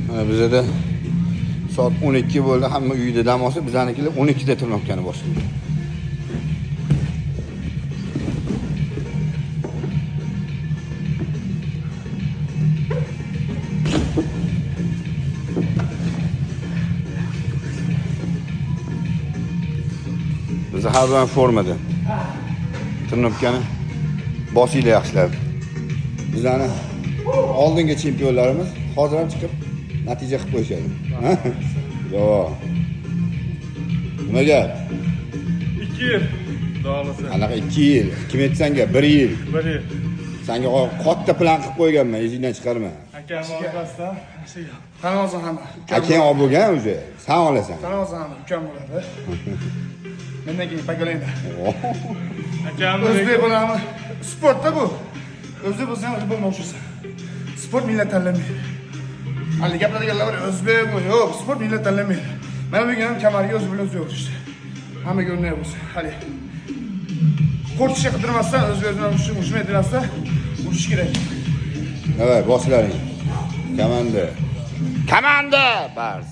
Mana bizada soat 12 bo'ldi, hamma uyida dam olsa, bizanikilar 12 da trenirovkani boshlaydi. Biz har doim formada. Trenirovkani bosinglar yaxshilab. Bizani oldingi chempionlarimiz hozir ham chiqib natija qilib qo'yishadi. Ha? Yo'q. Nima gap? 2 yil. Xudo xohlasa. Anaqa 2 yil, kim aytdi sanga 1 yil. 1 yil. Sanga katta plan qilib qo'yganman, esingdan chiqarma. Akam orqasidan Tanozim hamma. Akang olib bo'lgan уже, san olasan. Tanozim hamma ukam bo'ladi. Mendan keyin pokoleniya. Akam O'zbek bo'ladimi? Sportda bu. O'zbek bo'lsang ham o'zbek bo'lmoqchisan. Sport millat tanlamaydi. Hali gapiradiganlar bor, o'zbek bu. Yo'q, sport millat tanlamaydi. Mana bugun ham kamarga o'zi bilan o'zi yo'qishdi. Hammaga o'rnak bo'lsin. Hali qo'rqishga qidirmasdan, o'zga o'zini urishmay demasdan urishish kerak. Давай, bosilaring. Komanda. Komanda! Bars.